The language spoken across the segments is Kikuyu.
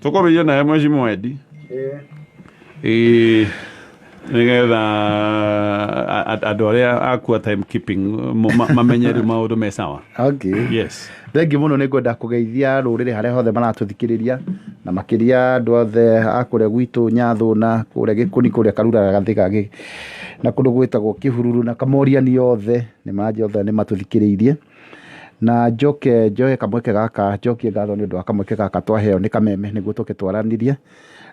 Tũkwambĩrĩria nawe, Mheshimiwa Eddie. Ĩĩ, nĩgetha andũ arĩa akua time keeping mamenye rĩu maũndũ me sawa. Okay. Yes. Thengiũ mũno. Nĩ ngwenda kũgeithia rũrĩrĩ harĩa hothe maratũthikĩrĩria, na makĩria andũ othe a kũrĩa gwitũ Nyathũna, kũrĩa Gĩkũni, kũrĩa Karura, Gathĩga na kũndũ gwĩtagwo Kĩhururu, na Kamoriani othe nĩ manjĩ othe nĩ matũthikĩrĩirie. Na njoke njoe kamweke gaka njokie ngatho nĩ ũndũ wa kamweke gaka twaheo nĩ Kameme nĩguo tũke twaranĩrie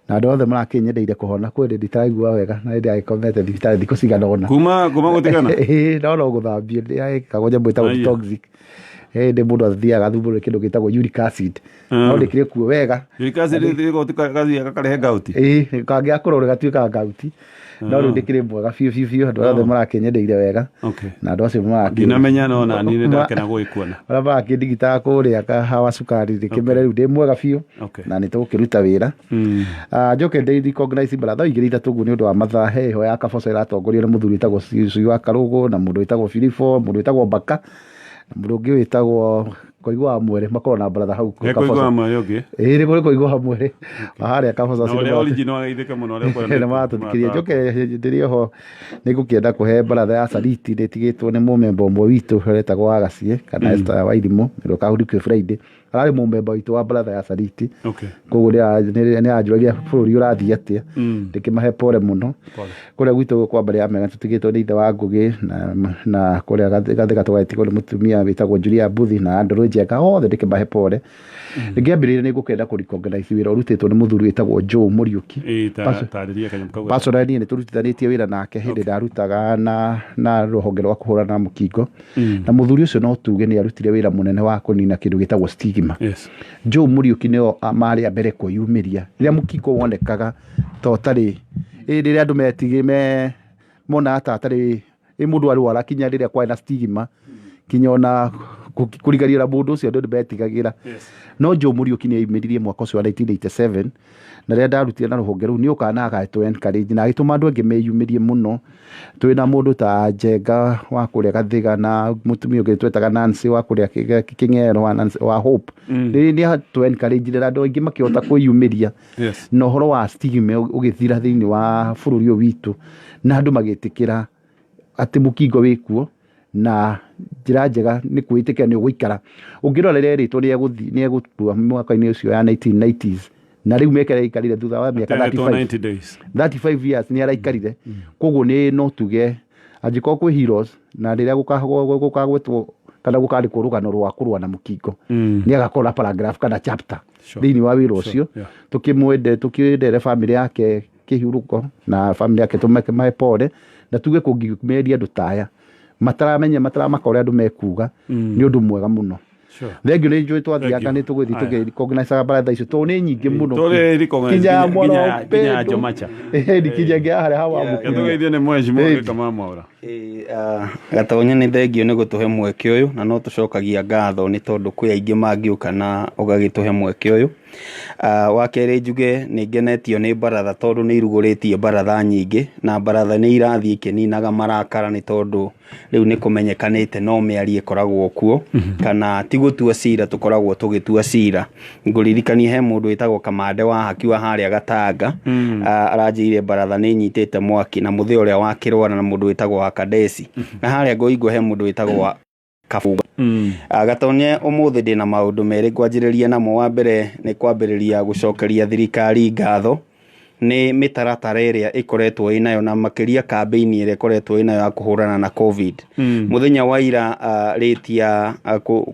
na andũ othe marakĩnyendeire kũhona. Kwĩ hĩndĩ nditaraigua wega na hĩndĩ agĩkomete thibitarĩ thikũ cigana ũna. Kuma gũtigana. Ĩĩ, no no gũthambio ndĩraĩkagwo nyamũ ĩtagwo Aya. detoxic. Hĩndĩ mũndũ athiaga athumbũrwo kĩndũ gĩtagwo uric acid, no ndĩkĩrĩ kuo wega. Uric acid gathiaga gakarehe gout. Ĩĩ, kangĩaga kũrorwo gatuĩkaga gout, no rĩu ndĩkĩrĩ mwega biũ biũ biũ. Andũ othe marakĩnyendeire wega na andũ acio marakĩ Ndinamenya, no na niĩ nĩndakena gũgĩkuona. Arĩa marakĩndigitaga kũrĩa kahawa cukari, ndĩkĩmere rĩu ndĩ mwega biũ na nĩ tũgũkĩruta wĩra. Ah, njoke ndĩ recognize baratha igĩrĩ ithatũ ũguo nĩ ũndũ wa mathaa. He ĩho ya Kaboco ĩratongorio nĩ mũthuri wĩtagwo Cui wa Karũgũ, na mũndũ wĩtagwo Biribo, mũndũ wĩtagwo Mbaka, na mũndũ ũngĩ wĩtagwo Koigũ wa Mwere. Makoragwo na baratha hau. He Koigũ wa Mwere ũngĩ? Ĩĩ, nĩ kũrĩ Koigũ wa Mwere wa harĩa Kaboco. Na ũrĩa original ageithĩke mũno ũrĩa ũkwenda. Nĩ maratũthikĩrĩria. Njoke ndĩrĩ oho nĩ ngũkĩenda kũhe baratha ya Saliti ndĩtigĩtwo nĩ mũmemba ũmwe witũ ũretagwo wa Gaciĩ kana Esther Wairimũ, ũrĩa ũkahurũkio Friday. Ararĩ mũmemba witũ wa baratha ya Saliti. Koguo nĩ aranjũragia bũrũri ũrathiĩ atĩa. Ndĩkĩmahe pole mũno. Pole. Kũrĩa gwitũ kwa mbarĩ ya Mega tũtigĩtwo nĩ ithe wa Ngũgĩ, na kũrĩa Gathĩga tũgagĩtigwo nĩ mũtumia wĩtagwo Julia Mbuthi na Andrew Njenga. Othe ndĩkĩmahe pole. Ngĩambĩrĩria nĩ ngũkĩenda kũ recognize wĩra ũrutĩtwo nĩ mũthuri wĩtagwo Joe Mũriũki. Ĩĩ, tarĩria kanyamũ kau. Personally, niĩ nĩ tũrutithanĩtie wĩra nake hĩndĩ ndarutaga na rũhonge rwa kũhũrana na mũkingo, na mũthuri ũcio no tuge nĩ arutire wĩra mũnene wa kũnina kĩndũ gĩtagwo stigma. Joe Mũriũki nĩo marĩ a mbere kwĩyumĩria rĩrĩa mũkingo wonekaga ta ũtarĩ ĩ, rĩrĩa andũ metigĩ me monaga ta atarĩ ĩ, mũndũ arwara, kinya rĩrĩa kwarĩ na stigma, kinya ona kũrigaria na mũndũ ũcio andũ nĩ metigagĩra. No Joe Mũriũki nĩ eyumĩririe mwaka ũcio wa 1987, na rĩrĩa ndarutire na rũhonge rũu nĩ okaga na agatũ encourage na agĩtũma andũ angĩ meyumĩrie mũno. Twĩna mũndũ ta Njenga wa kũrĩa Gathĩga na mũtumia ũngĩ twetaga Nancy wa kũrĩa Kĩng'ero wa Nancy wa Hope. Nĩ atũ encourage na andũ aingĩ makĩhota kwĩyumĩria na ũhoro wa stigma ũgĩthira thĩinĩ wa bũrũri ũyũ witũ, na andũ magĩtĩkĩra atĩ mũkingo wĩkuo, na njĩra njega nĩ kwĩĩtĩkĩra nĩ ũgũikara. Ũngĩrora rĩrĩa erĩtwo nĩ egũkua mwaka-inĩ ũcio ya 1990s, na rĩu mĩaka ĩrĩa aikarire thutha wa mĩaka Ateretwo 35 90 days. 35 years nĩ araikarire. Koguo nĩ no tuge angĩkorwo kwĩ heroes, na rĩrĩa gũkagwetwo kana gũkandĩkwo rũgano rwa kũrũa na mũkingo, nĩ agakorwo na paragraph kana chapter thĩinĩ wa wĩra ũcio. Tũkĩmwende, tũkĩendere famĩlĩ yake kĩhurũko na famĩlĩ yake, tũmahe pole, na tuge kũngĩmeria andũ ta aya mataramenya mataramaka ũrĩa andũ mekuga nĩ ũndũ mwega mũno. Thengiũ. Nĩ njũĩ twathianga nĩ tũgũthiĩ tũkĩrecognicaga baratha icio tondũ nĩ nyingĩ mũno. Tũrĩ recognize Kinya ya nginya Mwaro nginya ya Upendo. Jomacha. Ĩĩ, kinya ĩngĩ ya harĩa hawa mũkuria. Tũgeithio nĩ Mheshimiwa Gĩkama Mwaura. Ĩĩ, Gatonya, nĩ thengio nĩ gũtũhe mweke ũyũ, na no tũcokagia ngatho nĩ tondũ kwĩ aingĩ mangĩũka na ũgagĩtũhe mweke ũyũ. Wa kerĩ, njuge nĩ ngenetio nĩ baratha tondũ nĩ irugũrĩtie baratha nyingĩ, na baratha nĩ irathiĩ ikĩninaga marakara nĩ tondũ rĩu nĩ kũmenyekanĩte no mĩario ĩkoragwo kuo, kana ti gũtua cira tũkoragwo tũgĩtua cira. Ngũririkanie he mũndũ wĩtagwo Kamande wa Haki wa harĩa Gatanga, aranjĩire baratha nĩ nyitĩte mwaki na mũthĩ ũrĩa wa Kĩrwara na mũndũ wĩtagwo wa Kadesi, na harĩa Ngoingũ he mũndũ wĩtagwo wa Kabunga. Gatonye, ũmũthĩ ndĩna maũndũ merĩ ngwanjĩrĩria namo. Wa mbere nĩ kwambĩrĩria gũcokeria thirikari ngatho nĩ mĩtaratara ĩrĩa ĩkoretwo ĩnayo, na makĩria kambĩini ĩrĩa ĩkoretwo ĩnayo ya kũhũrana na COVID. Mũthenya wa ira rate ya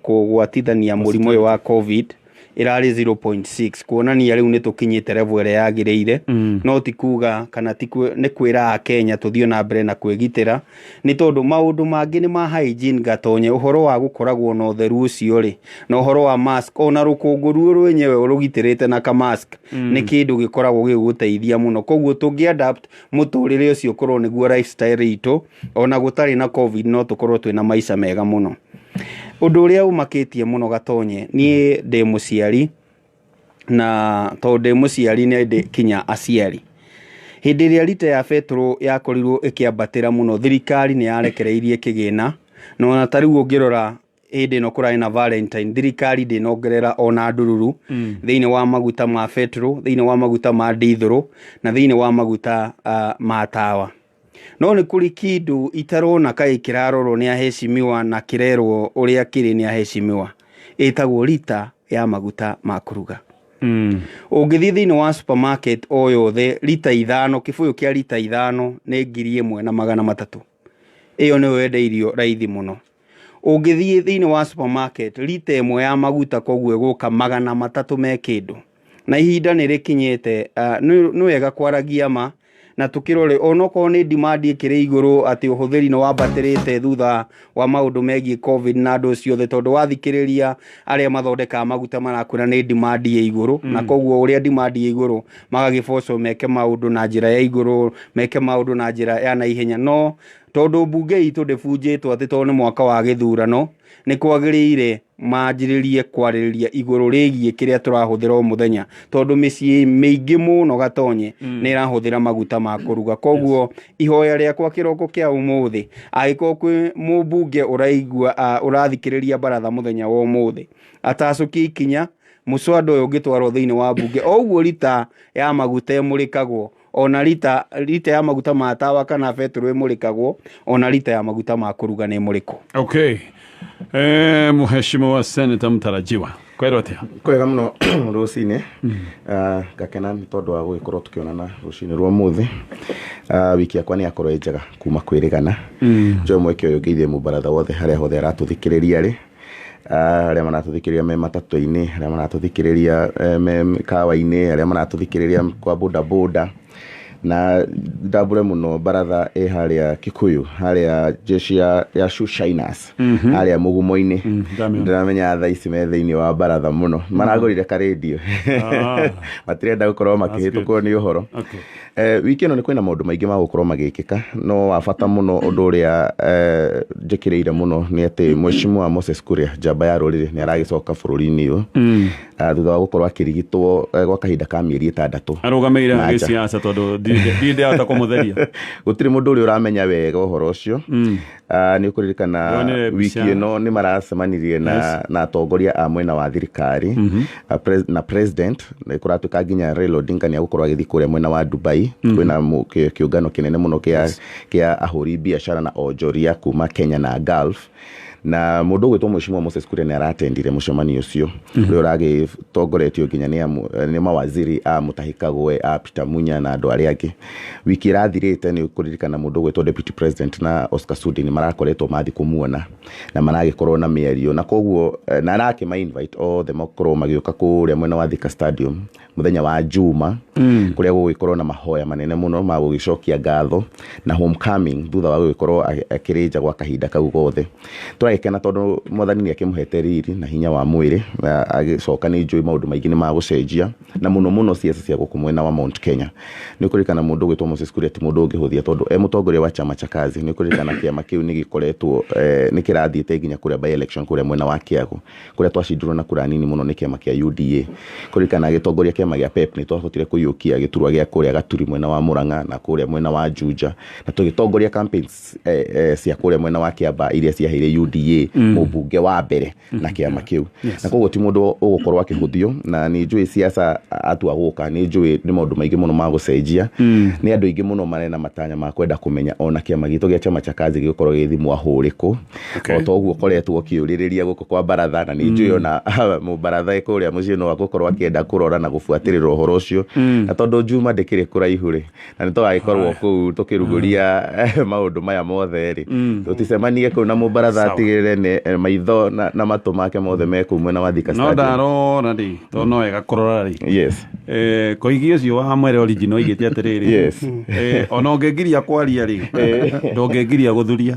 kũgwatithania mũrimũ ũyũ wa COVID ĩrarĩ 0.6, kuonania rĩu nĩ tũkinyĩte level ĩrĩa yagĩrĩire. No ti kuga kana ti nĩ kwĩra Akenya tũthiĩ na mbere na kwĩgitĩra, nĩ tondũ maũndũ mangĩ nĩ ma hygiene. Gatonye, ũhoro wa gũkoragwo na ũtheru ũcio rĩ, na ũhoro wa mask, ona rũkũngũ ruo rwenyewe rũgitĩrĩte na ka mask nĩ kĩndũ gĩkoragwo gĩgũgũteithia mũno. Koguo tũngĩ adapt mũtũrĩre ũcio ũkorwo nĩguo lifestyle itũ, ona gũtarĩ na COVID no tũkorwo twĩna maica mega mũno. Ũndũ ũrĩa ũmakĩtie mũno, Gatonye, niĩ ndĩ mũciari, na tondũ ndĩ mũciari nĩ ndĩ kinya aciari. Hĩndĩ ĩrĩa rita ya betũrũ yakorirwo ĩkĩambatĩra mũno, thirikari nĩ yarekereirie kĩgĩna, na ona ta rĩu ũngĩrora Hĩndĩ ĩno kũrarĩ na Valentine, thirikari ndĩnongerera ona ndururu thĩinĩ wa maguta ma betũrũ, thĩinĩ wa maguta ma ndithũrũ na thĩinĩ wa maguta ma tawa. No nĩ kũrĩ kĩndũ itarona kaĩ kĩrarorwo nĩ aheshimiwa na kĩrerwo ũrĩa kĩrĩ nĩ aheshimiwa, ĩtagwo rita ya maguta ma kũruga. Ũngĩthiĩ thĩinĩ wa supermarket o yothe, rita 5, kĩbũyũ kĩa rita 5 nĩ 1300. Ĩyo nĩyo yendeirio raithi mũno. Ũngĩthiĩ thĩinĩ wa supermarket, rita 1 ya maguta koguo ĩgũka 300 me kĩndũ. Na ihinda nĩ rĩkinyĩte, nĩ wega kwaragia ma na tũkĩrore onokorwo nĩ demand ĩkĩrĩ igũrũ, atĩ ũhũthĩri nĩ wambatĩrĩte thutha wa maũndũ megiĩ COVID na andũ ciothe, tondũ wathikĩrĩria arĩa mathondekaga maguta marakwĩra nĩ demand ĩ igũrũ, na koguo ũrĩa demand ĩ igũrũ magagĩbocwo meke maũndũ na njĩra ya igũrũ, meke maũndũ na njĩra ya naihenya. No tondũ mbunge itũ ndĩbunjĩtwo atĩ tondũ nĩ mwaka wa gĩthurano, nĩ kwagĩrĩire manjĩrĩrie kwarĩrĩria igũrũ rĩgiĩ kĩrĩa tũrahũthĩra o mũthenya, tondũ mĩciĩ mĩingĩ mũno Gatonye nĩ ĩrahũthĩra maguta ma kũruga. Koguo ihoya rĩakwa kĩroko kĩa ũmũthĩ, angĩkorwo kwĩ mũmbunge ũraigua, ũrathikĩrĩria baratha mũthenya wa ũmũthĩ, atacũkie ikinya mũswada ũyũ ũngĩtwarwo thĩinĩ wa mbunge, o ũguo rita ya maguta ĩmũrĩkagwo, ona rita ya maguta ma tawa kana betũrũ ĩmũrĩkagwo, ona rita ya maguta ma kũruga nĩ ĩmũrĩkwo. Okay. Mheshimiwa Senator mtarajiwa, kwĩrwo atĩa? Kwega mũno rũcinĩ. Ngakena nĩ tondũ wa gũgĩkorwo tũkĩonana rũcinĩ rwa ũmũthĩ. Wiki yakwa nĩ yakorwo ĩ njega kuma kwĩrĩgana. Njoe mweke ũyũ ngeithie mũbaratha wothe harĩa hothe aratũthikĩrĩria rĩ, arĩa maratũthikĩrĩria me matatũ-inĩ, arĩa maratũthikĩrĩria me mĩkawa-inĩ, arĩa maratũthikĩrĩria kwa boda boda. Na ndambũre mũno baratha ĩ harĩa Kikuyu, harĩa jeshi ya Shoe Shiners, harĩa mũgumo-inĩ. Ndĩramenya thaa ici me thĩinĩ wa baratha mũno, maragũrire karendio, matirenda gũkorwo makĩhĩtũkwo nĩ ũhoro. Wiki ĩno nĩ kwĩna maũndũ maingĩ ma gũkorwo magĩkĩka, no wa bata mũno ũndũ ũrĩa njĩkĩrĩire mũno nĩ atĩ Mheshimiwa Moses Kuria, njamba ya rũrĩrĩ, nĩ aragĩcoka bũrũri-inĩ ũyũ thutha wa gũkorwo akĩrigitwo gwa kahinda ka mĩeri 6. Arũgamĩire gĩciaca tondũ ndirĩ ndĩrahota kũmũtheria. Gũtirĩ mũndũ ũrĩa ũramenya wega ũhoro ũcio. Nĩ ũkũririkana wiki ĩno nĩ maracemanirie na atongoria a mwena wa thirikari na president. Nĩ kũratuĩka nginya Raila Odinga nĩ egũkorwo agĩthiĩ kũrĩa mwena wa Dubai. Kwĩna kĩũngano kĩnene mũno kĩa ahũri biacara na onjoria kuma Kenya na Gulf, na mũndũ ũgwĩtwo Mheshimiwa Moses Kuria nĩ aratendire mũcemanio ũcio, ũrĩa ũragĩtongoretio nginya nĩ mawaziri a Mutahi Kagwe, a Peter Munya na andũ arĩa angĩ. Wiki ĩrathirĩte nĩ ũkũririkana mũndũ ũgwĩtwo Deputy President na Oscar Sudi nĩ marakoretwo mathiĩ kũmuona na maragĩkorwo na mĩario, na koguo na arakĩma invite othe makorwo magĩũka kũrĩa mwena wa Thika Stadium mũthenya wa Juma, kũrĩa gũgũgĩkorwo na mahoya manene mũno ma gũgĩcokia ngatho na homecoming thutha wa gũgĩkorwo akĩrĩ nja gwa kahinda kau gothe. Tũragĩkena tondũ mwathani nĩ akĩmũhete riri na hinya wa mwĩrĩ, na agĩcoka nĩ njũĩ maũndũ maingĩ nĩ magũcenjia, na mũno mũno siasa cia gũkũ mwena wa Mount Kenya. Nĩ ũkũririkana mũndũ ũgwĩtwo Moses Kuria ti mũndũ ũngĩhũthia, tondũ e mũtongoria wa chama cha kazi. Nĩ ũkũririkana kĩama kĩu nĩ gĩkoretwo nĩ kĩrathiĩte nginya kũrĩa by election kũrĩa mwena wa Kiago, kũrĩa twacindirwo na kura nini mũno nĩ kĩama kĩa UDA. Kũririkana agĩtongoria kĩama gĩa PEP nĩ twahotire kũiyũkia gĩturwa gĩa kũrĩa Gaturi mwena wa Murang'a na kũrĩa mwena wa Juja, na tũgĩtongoria campaigns cia kũrĩa mwena wa Kiambaa iria ciaheire UDA mũmbunge wa mbere na kĩama kĩu. Na koguo ti mũndũ ũgũkorwo akĩhũthio, na nĩ njũĩ siasa atua gũka, nĩ njũĩ nĩ maũndũ maingĩ mũno ma gũcenjia. Nĩ andũ aingĩ mũno marĩ na matanya ma kwenda kũmenya ona kĩama gitũ gĩa chama cha kazi gĩgũkorwo gĩgĩthimwo ahũrĩkũ. O ta ũguo ũkoretwo ũkĩũrĩrĩria gũkũ kwa baratha, na nĩ njũĩ ona mũbaratha kũrĩa mũciĩ no agũkorwo akĩenda kũrora na gũbuatĩrĩra ũhoro ũcio. Na tondũ Juma ndĩkĩrĩ kũraihu rĩ, na nĩ tũgagĩkorwo kũu tũkĩrugũria maũndũ maya mothe rĩ, tũticemanie kũu na mũbaratha atigĩrĩre nĩ maitho na matũ make mothe me kũu mwena wa Thika Stadium. No ndarora rĩ, tondũ no wega kũrora rĩ. Koigi ũcio wa mwere original oigĩte atĩrĩrĩ. Ona ũngĩngiria kwaria rĩ, ndũngĩngiria gũthuria.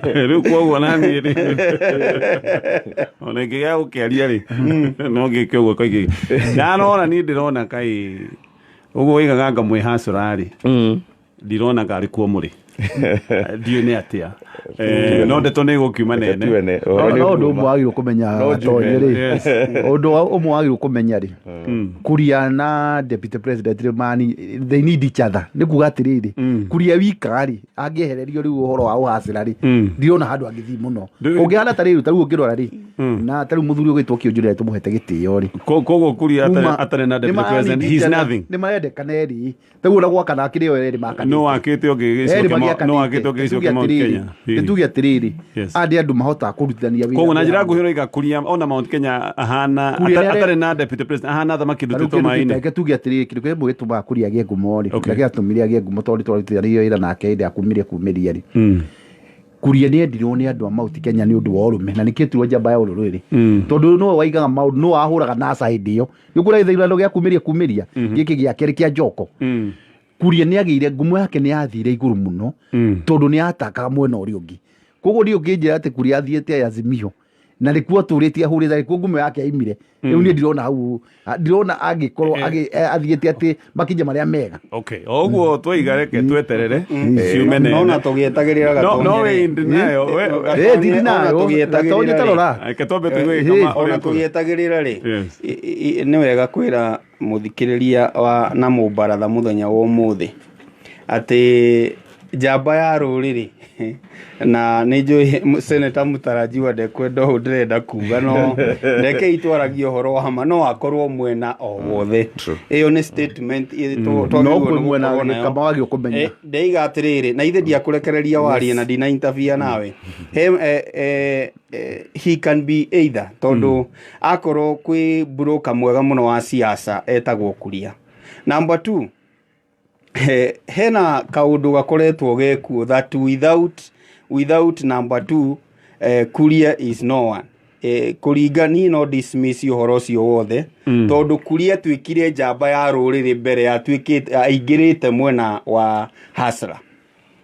Rĩu koguo na niĩ rĩ, ona ingĩgĩa gũkĩaria rĩ, no ngĩke ũguo koigi. Ndarora niĩ ndĩrona kaĩ ũguo oigaga ngamwĩhacũra rĩ, ndirona karĩ kuo mũrĩ. Ndiũĩ nĩ atĩa. No ndeto nĩ ĩgũkiuma Reke nene. tuone, ũhoro nĩ No ũndũ ũkuuma. ũmwe wagĩrĩirwo kũmenya No njume. Gatonye rĩ, Yes. ũndũ ũmwe wagĩrĩirwo kũmenya rĩ, Kuria na deputy president rĩ, mani they need each other. Nĩ kuga atĩrĩrĩ, Kuria wika rĩ, angĩehererio rĩu ũhoro wa ũhacĩra rĩ, ndirona handũ angĩthiĩ mũno. Ũngĩhana ta rĩu, ta rĩu ũngĩrora rĩ, na ta rĩu mũthuri ũgĩtwo Kĩũnjũrĩ tũmũhete gĩtĩo rĩ, Koguo Kuria Kuma- atarĩ na deputy nĩ president, need he's each other. nothing. Nĩ marendekana erĩ, ta rĩu ona gwakana kĩrĩa erĩ makanĩte. No wakĩte ũngĩ gĩcigo Erĩ kĩa magĩakanĩte. no wakĩte ũngĩ gĩcigo kĩa Mount Kenya. Nĩtuge atĩrĩrĩ, Yes. aya nĩ andũ mahotaga kũrutithania wĩra. Koguo na njĩra nguhĩ ũroiga Kuria ona Mount Kenya ahana Kuria nĩ atarĩ na deputy president, ahana thamaki Ta rĩu ndutĩtwo kĩndũ maĩ-inĩ. reke tuge atĩrĩrĩ, kĩndũ kĩmwe gĩtũmaga Kuria agĩe ngumo rĩ, Okay. na gĩatũmire agĩe ngumo tondũ twarutithanirie wĩra nake hĩndĩ ya kumĩria kumĩria rĩ, Kuria nĩ endirwo nĩ andũ a Mount Kenya nĩ ũndũ wa ũrũme, na nĩkĩo njamba ya ũrũrũ rĩ, tondũ nĩwe waigaga maũndũ, nĩwe wahũraga NASA hĩndĩ ĩyo. Nĩ ũkuona gĩthurano gĩa kumĩria kumĩria gĩkĩ gĩa kerĩ kĩa Njoko, Kuria nĩ agĩire ngumo yake, nĩ yathire igũrũ mũno tondũ nĩ atakaga mwena ũrĩa ũngĩ. Koguo niĩ ũngĩnjĩra atĩ Kuria athiĩte Azimio na nĩkuo atũrĩtie ahũrĩte, nĩkuo ngumo yake yaimire, rĩu niĩ ndirona hau, ndirona angĩkorwo athiĩte atĩ makinya marĩa mega. Okay, o ũguo twaiga, reke tweterere ciume No na nene. tũgĩetagĩrĩra No no Gatonye rĩ. wĩ in denial Eh, ndiri nayo. Ona tũgĩetagĩrĩra Gatonye rĩ. tarora. Reke twambe tũigue kama Ona ũrĩa tũgĩetagĩrĩra rĩ, Yes. nĩ wega kwĩra mũthikĩrĩria wa na mũbaratha mũthenya wa ũmũthĩ atĩ njamba ya rũrĩrĩ, na nĩ njũĩ seneta mũtarajiwa ndekwenda ũũ ndĩrenda kuga, no reke itwaragie ũhoro wa ma, no akorwo mwena o wothe. Ĩyo nĩ statement twagĩrĩirwo No nĩ kwĩ mwena gũkorwo nayo. kama wagĩrĩirwo kũmenya. Ndeiga atĩrĩrĩ, na ithe ndiakũrekereria warie na ndina interfere nawe. He, he can be either, tondũ akorwo kwĩ broker mwega mũno wa siasa etagwo Kuria. Number two, hena kaũndũ gakoretwo gekuo that without number two, Kuria is no one. Kũringa niĩ no dismiss ũhoro ũcio wothe, tondũ Kuria atuĩkire njamba ya rũrĩrĩ mbere atuĩkĩte aingĩrĩte mwena wa Hasra.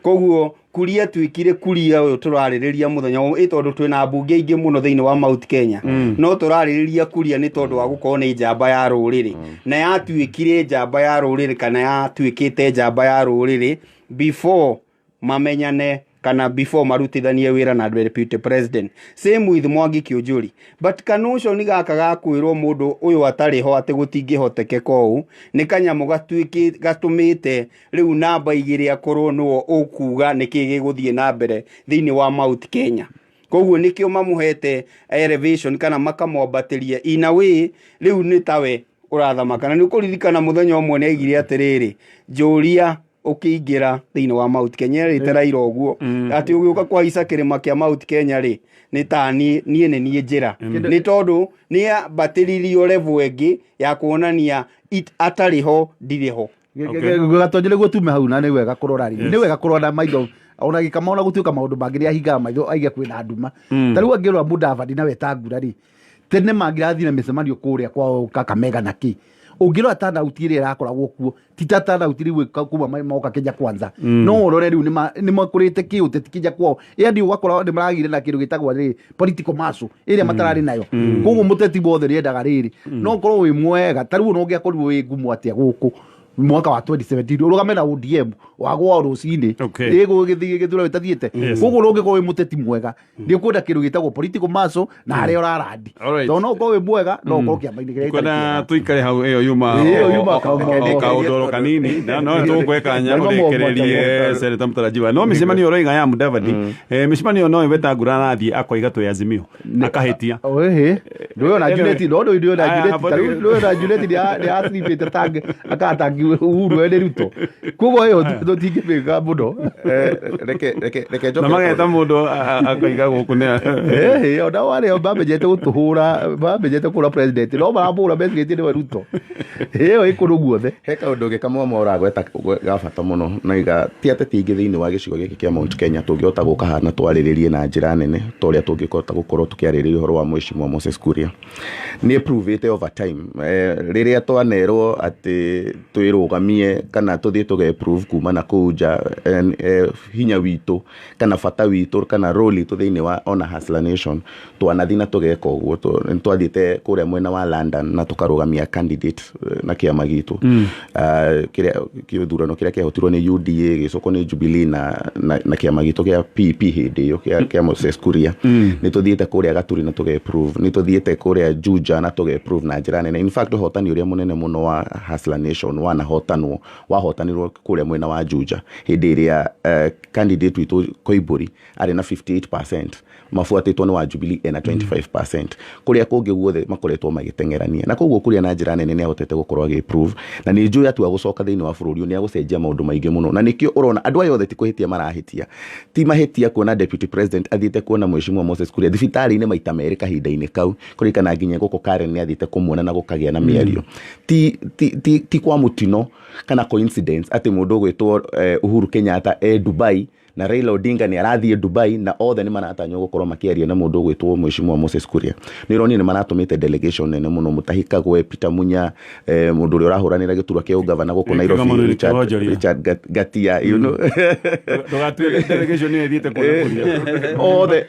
Koguo Kuria atuĩkire Kuria ũyũ tũrarĩrĩria mũthenya ĩ tondũ twĩna mbunge aingĩ mũno thĩinĩ wa Mount Kenya, no tũrarĩrĩria Kuria nĩ tondũ wa gũkorwo nĩ njamba ya rũrĩrĩ, na yatuĩkire njamba ya rũrĩrĩ kana yatuĩkĩte njamba ya rũrĩrĩ before mamenyane kana before marutithanie wĩra na deputy president. Same with Mwangi Kiunjuri, but kanuconi gaka ga kwĩrwo mũndũ ũyũ atarĩ ho atĩ gũtingĩhotekeka ũũ nĩ kanyamũ gatuĩkĩ gatũmĩte rĩu namba igĩrĩ akorwo nĩwe ũkuga nĩkĩ gĩgũthiĩ na mbere thĩinĩ wa Mount Kenya. Koguo nĩkĩo mamũhete elevation kana makamwambatĩria in a way, rĩu nĩ tawe ũrathamaka. Na nĩ ũkũririkana mũthenya ũmwe nĩ aigire atĩrĩrĩ, njũria ũkĩingĩra thĩinĩ wa Mount Kenya erĩte Raila ũguo atĩ ũgĩũka kũhaica kĩrĩma kĩa Mount Kenya rĩ, nĩ ta niĩ nĩ niĩ njĩra, nĩ tondũ nĩ ambatĩririo level ĩngĩ ya kuonania atarĩ ho ndirĩ ho. Gatonye nĩguo tume hau, na nĩ wega kũrora rĩ, nĩ wega kũrora na maitho ona gĩkama, ona gũtuĩka maũndũ mangĩ nĩ ahingaga maitho aige kwĩna nduma. Ta rĩu angĩrora Mudavadi na Wetangula rĩ, tene mangĩrathiĩ na mĩcemanio kũrĩa kwao Kakamega na kĩ, ũngĩrora turnout ĩrĩa ĩrakoragwo kuo ti ta turnout rĩu kuma moka Kenya Kwanza. No ũrore rĩu nĩ makũrĩte kĩũteti Kenya kwao, yani ũgakora nĩ maragire na kĩndũ gĩtagwo rĩ political muscle ĩrĩa matararĩ nayo. Koguo mũteti wothe nĩendaga rĩrĩ no ũkorwo wĩ mwega. Ta rĩu ona ũngĩakorirwo wĩ ngumo atĩa gũkũ mwaka wa 2017, ũrũgame na ODM wagwa rũcinĩ ĩgũgĩthiĩ gĩthurano ĩtathiĩte. Koguo ũngĩkorwo wĩ mũteti mwega nĩ ũkwenda kĩndũ gĩtagwo political muscle na harĩa ũrarandi, tondũ no ũkorwo wĩ mwega no ũkorwo kĩama-inĩ kĩrĩa gĩtarĩ Kwenda kĩega. tuikare hau, ĩyo yuma Ĩyo yuma o kaũndũ oro kanini, na no tũgũkwe kanya Narima ũrĩkĩrĩrie seneta mũtarajiwa. No mĩcemanio ũroiga ya Mudavadi, mĩcemanio no Wetangula arathiĩ akoiga twĩ Azimio akahĩtia. Oĩhĩ, ndũyona Juliet, no ndũyona Aya, Juliet, ta rĩu ndũyona Juliet nĩ aciribĩte tang akatangi Uhuru ene Ruto, koguo ĩyo tũtingĩbĩka mũno. Reke Na njoke mageta mũndũ akoiga gũkũ nĩ Ĩhĩ, ona arĩa mamenyete gũtũhũra, mamenyete kũhũra president, no maramũhũra mecirĩtie nĩwe Ruto. Ĩyo ĩ kũndũ guothe. He kaũndũ gĩkamwe ũragweta ga bata mũno, na iga ti ateti aingĩ thĩinĩ wa gĩcigo gĩkĩ kĩa Mount Kenya tũngĩhota gũka haha na twarĩrĩrie na njĩra nene ta ũrĩa tũngĩhota gũkorwo tũkĩarĩrĩria ũhoro wa Mheshimiwa Moses Kuria. Nĩ prove over time, rĩrĩa twanerwo atĩ twĩ Twĩrũgamie kana tũthiĩ tũge prove kuma na kũu nja hinya witũ kana bata witũ kana role itũ thĩinĩ wa ona Hustler Nation. Twanathi na tũgeka ũguo. Nĩ twathiĩte kũrĩa mwena wa London na tũkarũgamia candidate na kĩama gitũ. Kĩrĩa gĩthurano kĩrĩa kĩahotirwo nĩ UDA, gĩgĩcokwo nĩ Jubilee na kĩama gitũ kĩa PEP hĩndĩ ĩyo kĩa Moses Kuria. Nĩ tũthiĩte kũrĩa Gaturi na tũge prove, nĩ tũthiĩte kũrĩa Juja na tũge prove na njĩra nene. In fact, ũhotani ũrĩa mũnene mũno wa Hustler Nation wanahotanwo, wahotanirwo kũrĩa mwena wa Juja hĩndĩ ĩrĩa candidate witũ Koimbũri arĩ na 58%, mabuatĩtwo nĩ wa Jubilee ena 25%. Kũrĩa kũngĩ guothe makoretwo magĩteng'erania, na koguo Kuria na njĩra nene nĩ ahotete gũkorwo agĩ prove, na nĩ njũĩ atua gũcoka thĩinĩ wa bũrũri ũyũ nĩ agũcenjia maũndũ maingĩ mũno. Na nĩkĩo ũrona andũ aya othe ti kũhĩtia marahĩtia, ti mahĩtia kuona deputy president athiĩte kuona mheshimiwa Moses Kuria thibitarĩ-inĩ maita merĩ kahinda-inĩ kau, kũririkana nginya gũkũ Karen nĩ athiĩte kũmuona na gũkagĩa na mĩario. Ti kwa mũtino kana coincidence atĩ mũndũ ũgwĩtwo Uhuru Kenyatta e Dubai na Raila Odinga nĩ arathiĩ Dubai, na othe nĩ maratanywo gũkorwo makĩaria na mũndũ ũgwĩtwo mheshimiwa Moses Kuria. Nĩ ũronire nĩ maratũmĩte delegation nene mũno, Mutahi Kagwe, Peter Munya, mũndũ ũrĩa ũrahũranĩra gĩturwa kĩa ũgavana gũkũ Nairobi, kĩgomano Richard, kĩa wonjoria. Richard Gatia. Ndũgatuĩke delegation ĩyo ĩthiĩte kuona Kuria.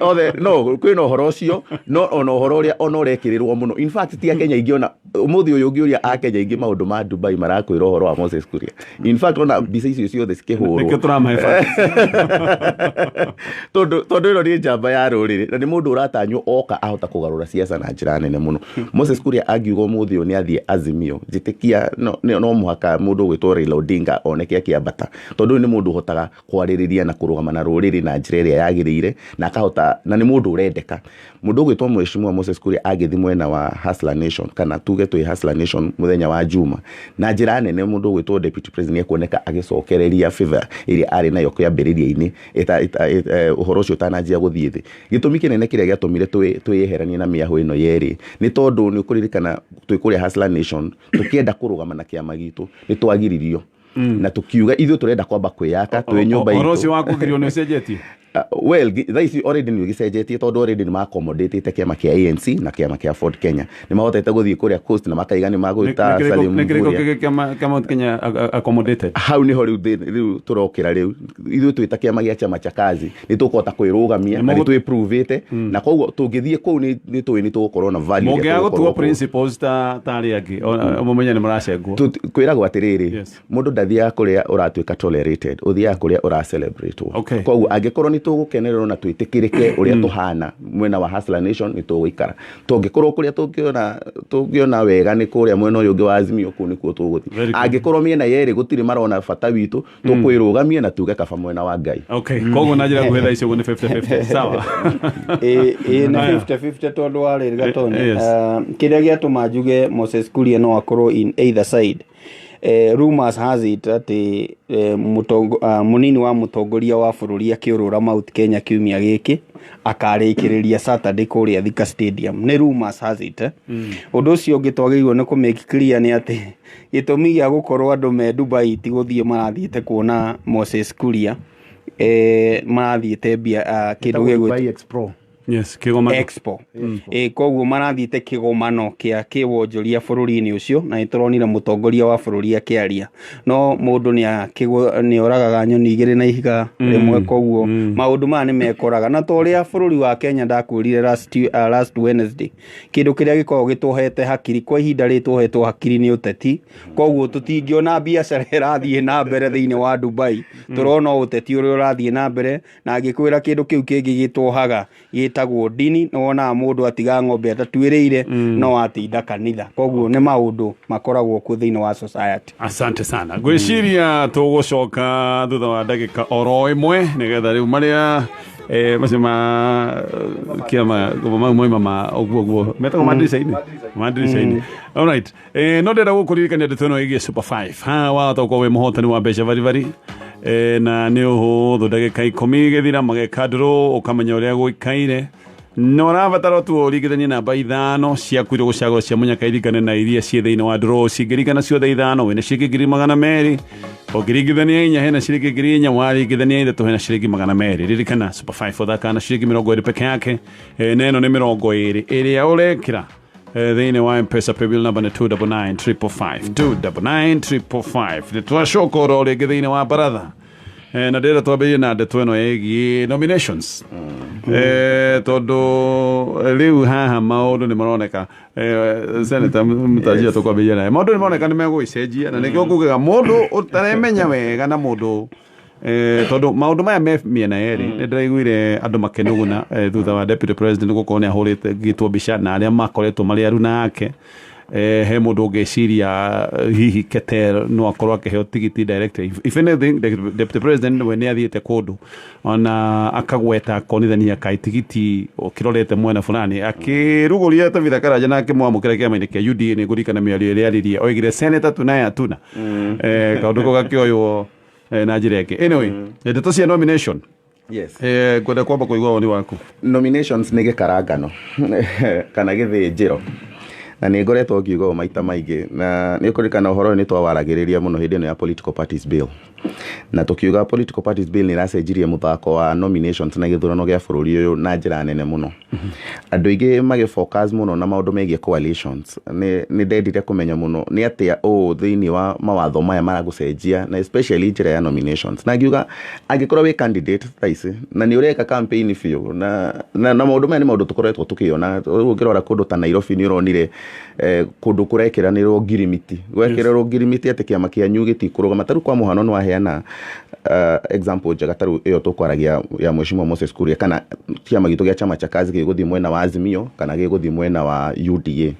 Othe no kwĩna ũhoro ũcio, no ona ũhoro ũrĩa ona ũrekĩrĩrwo mũno, in fact ti Akenya aingĩ, ona ũmũthĩ ũyũ ũngĩũria Akenya aingĩ maũndũ ma Dubai, marakwĩra ũhoro wa Moses Kuria. In fact, ona mbica icio ciothe cikĩhũrwo Nĩkĩo tũramahe facts. Tondũ ĩno nĩ njamba ya rũrĩrĩ na nĩ mũndũ ũratanywo oka ahota kũgarũra siasa na njĩra nene mũno. Moses Kuria angiuga ũmũthĩ ũyũ nĩ athiĩ Azimio, njĩtĩkia no mũhaka mũndũ ũgwĩtwo Raila Odinga oneke akĩambata, tondũ ũyũ nĩ mũndũ ũhotaga kwarĩrĩria na kũrũgama na rũrĩrĩ na njĩra ĩrĩa yagĩrĩire, na akahota, na nĩ mũndũ ũrendeka. Mũndũ ũgwĩtwo mheshimiwa Moses Kuria angĩthiĩ mwena wa Hustler Nation, kana tuge twĩ Hustler Nation mũthenya wa Juma, na njĩra nene mũndũ ũgwĩtwo deputy president nĩekuoneka agĩcokereria favor ĩrĩa arĩ nayo kĩambĩrĩria-inĩ ũhoro ũcio ũtananjia gũthiĩ thĩ. Gĩtũmi kĩnene kĩrĩa gĩatũmire twĩyeheranie na mĩahũ ĩno yerĩ nĩ tondũ nĩ ũkũririkana twĩ kũrĩa Hustler Nation tũkĩenda kũrũgama na kĩama gitũ nĩ twagiririo, na tũkiuga ithuĩ tũrenda kwamba kwĩyaka twĩ nyũmba Ũhoro itũ. Ũcio wa kũgirio nĩ ũcenjetie? Well, thaa ici already nĩ ũgĩcenjetie, tondũ already nĩ ma-accommodate kĩama kĩa ANC na kĩama kĩa Ford Kenya. Nĩ mahotete gũthiĩ kũrĩa Coast na makaiga nĩ magwĩta Salim Nĩ kĩrĩkũ Mvurya. kĩngĩ kĩa Mount Kenya accommodated? Hau nĩho rĩu rĩu tũrokĩra. Rĩu ithuĩ twĩta kĩama gĩa Chama cha Kazi nĩ tũkũhota kwĩrũgamia na nĩ twĩpruvĩte, na koguo tũngĩthiĩ kũu nĩ tũĩ nĩ tũgũkorwo na value ĩrĩa Mũngĩaga tũgũkorwo gũtuo kũu. principles ta arĩa angĩ, mũmenye nĩ mũracengwo. Kwĩragwo atĩrĩrĩ, mũndũ ndathiaga kũrĩa ũratuĩka tolerated, ũthiaga kũrĩa ũracelebrate. Koguo angĩkorwo nĩ tũgũkenererwo na twĩtĩkĩrĩke ũrĩa tũhana mwena wa Hustler Nation, nĩ tũgũikara. Tũngĩkorwo kũrĩa tũngĩona wega nĩ kũrĩa mwena ũyũ ũngĩ wa Azimio, kũu nĩkuo tũgũthiĩ. Very good. Angĩkorwo mĩena yerĩ gũtirĩ marona bata witũ, tũkwĩrũgamia na tuge kaba mwena wa Ngai. Okay, koguo na njĩra nguhĩ thaa ici ũguo nĩ 50-50, sawa? Ĩ nĩ Aya. 50-50, tondũ wa rĩrĩ, Gatonye, kĩrĩa gĩatũma njuge Moses Kuria no akorwo in either side, rumors has it atĩ mũnini wa mũtongoria wa bũrũri akĩũrũra Mount Kenya kiumia gĩkĩ akarĩkĩrĩria Saturday kũrĩa Thika Stadium, nĩ rumors has it, eh. Ũndũ ũcio ũngĩ twagĩrĩirwo nĩ kũ make clear nĩ atĩ gĩtũmi gĩa gũkorwo andũ me Dubai ti gũthiĩ marathiĩte kuona Moses Kuria, marathiĩte mbia kĩndũ gĩgwĩtwo Dubai Expo. Yes, kĩgomano. Expo. Koguo marathiĩte kĩgomano kĩa kĩwonjoria bũrũri-inĩ ũcio, na nĩ tũronire mũtongoria wa bũrũri akĩaria, no mũndũ nĩ oragaga nyoni igĩrĩ na ihiga rĩmwe. Koguo maũndũ maya nĩ mekoraga, na ta ũrĩa bũrũri wa Kenya ndakwĩrire last Wednesday, kĩndũ kĩrĩa gĩkoragwo gĩtũhete hakiri kwa ihinda rĩrĩ, tũhetwo hakiri nĩ ũteti. Koguo tũtingĩona biacara ĩrathiĩ na mbere thĩinĩ wa Dubai, tũrona o ũteti ũrĩa ũrathiĩ na mbere. Na ngĩkwĩra kĩndũ kĩu kĩngĩ gĩtwohaga gĩtagwo ndini, nĩ wonaga mũndũ atiga ng'ombe atatuĩrĩire no atinda kanitha. Koguo nĩ maũndũ makoragwo kuo thĩinĩ wa society. Asante sana. Ngwĩciria tũgũcoka thutha wa ndagĩka oro ĩmwe, nĩgetha rĩu marĩa macio ma kĩama mau moima ma ũguo ũguo metagwo mandirica-inĩ. Alright, no ndĩrenda gũkũririkania ndeto ĩno ĩgiĩ Super 5. Ha wahota gũkorwo wĩ mũhotani wa mbeca baribari, na nĩ ũhũthũ, ndagĩka 10 gĩthira mageka draw ũkamenya ũrĩa gũikaire. Na ũrabatara tu ũringithanie namba ithano ciaku iria ũgũcagũra cia mũnyaka iringane na iria ciĩ thĩinĩ wa draw. Cingĩringana ciothe ithano, wĩna ciringi 200,000. Ũngĩringithania inya, hena ciringi 4,000. Waringithania ithatũ, hena ciringi 200. Ririkana Super 5 ũthakaga na ciringi 20 peke yake, na ĩno nĩ 20 ĩrĩa ũrekĩra. Thĩinĩ wa Mpesa paybill number nĩ 299555, 299555. Nĩ twacoka oro rĩngĩ thĩinĩ wa baratha. Na ndĩrenda twambĩrĩrie na ndeto ĩno ĩgiĩ nominations, tondũ rĩu haha maũndũ nĩ maroneka, Senator Mũtanjia, tũkwambĩrĩria nawe, maũndũ nĩ maroneka nĩ megũgĩcenjia, na nĩkĩo ngugaga mũndũ ũtaremenya wega na mũndũ, tondũ maũndũ maya me mĩena yerĩ. Nĩ ndĩraiguire andũ makĩnuguna thutha wa deputy president gũkorwo nĩ ahũrĩte gĩtwo mbica na arĩa makoretwo marĩ aruna ake. He mũndũ ũngĩciria hihi Keter no akorwo akĩheo tigiti direct. If anything, the deputy president we nĩ athiĩte kũndũ ona akagweta akonithania kaĩ tigiti ũkĩrorete mwena fulani, akĩrugũria Tabitha Karanja na akĩmwamũkĩra kĩama-inĩ kĩa UDA. Nĩ ngũririkana mĩario ĩrĩa aririe, oigire senator tunaye hatuna. Kaũndũ kau gakĩoywo na njĩra ĩngĩ. Anyway, ndeto cia nomination, ngwenda kwamba kũigua woni waku. Nominations nĩ gĩkarangano kana gĩthĩnjĩro, na nĩ ngoretwo ngiuga ũũ maita maingĩ, na nĩ ũkũririkana ũhoro ũyũ nĩ twawaragĩrĩria mũno hĩndĩ ĩno ya political parties bill, na tũkiuga political parties bill nĩ ĩracenjirie mũthako wa nominations na gĩthurano gĩa bũrũri ũyũ na njĩra nene mũno. Andũ aingĩ magĩfocus mũno na maũndũ megiĩ coalitions. Nĩ ndendire kũmenya mũno nĩ atĩa ũũ thĩinĩ wa mawatho maya maragũcenjia, na especially njĩra ya nominations, na ngiuga angĩkorwo wĩ candidate thaa ici na nĩ ũreka campaign biũ na maũndũ maya nĩ maũndũ tũkoretwo tũkĩona. Rĩu ũngĩrora kũndũ ta Nairobi, nĩ ũronire kũndũ kũrekĩranĩrwo ngirimiti, gwekĩrĩrwo ngirimiti atĩ kĩama kĩanyu gĩtikũrũgama. Ta rĩu kwa mũhano nĩ waheana example njega, ta rĩu ĩyo tũkwaragia ya Mheshimiwa Moses Kuria, kana kĩama gitũ gĩa Chama cha Kazi gĩgũthiĩ mwena wa Azimio kana gĩgũthiĩ mwena wa UDA.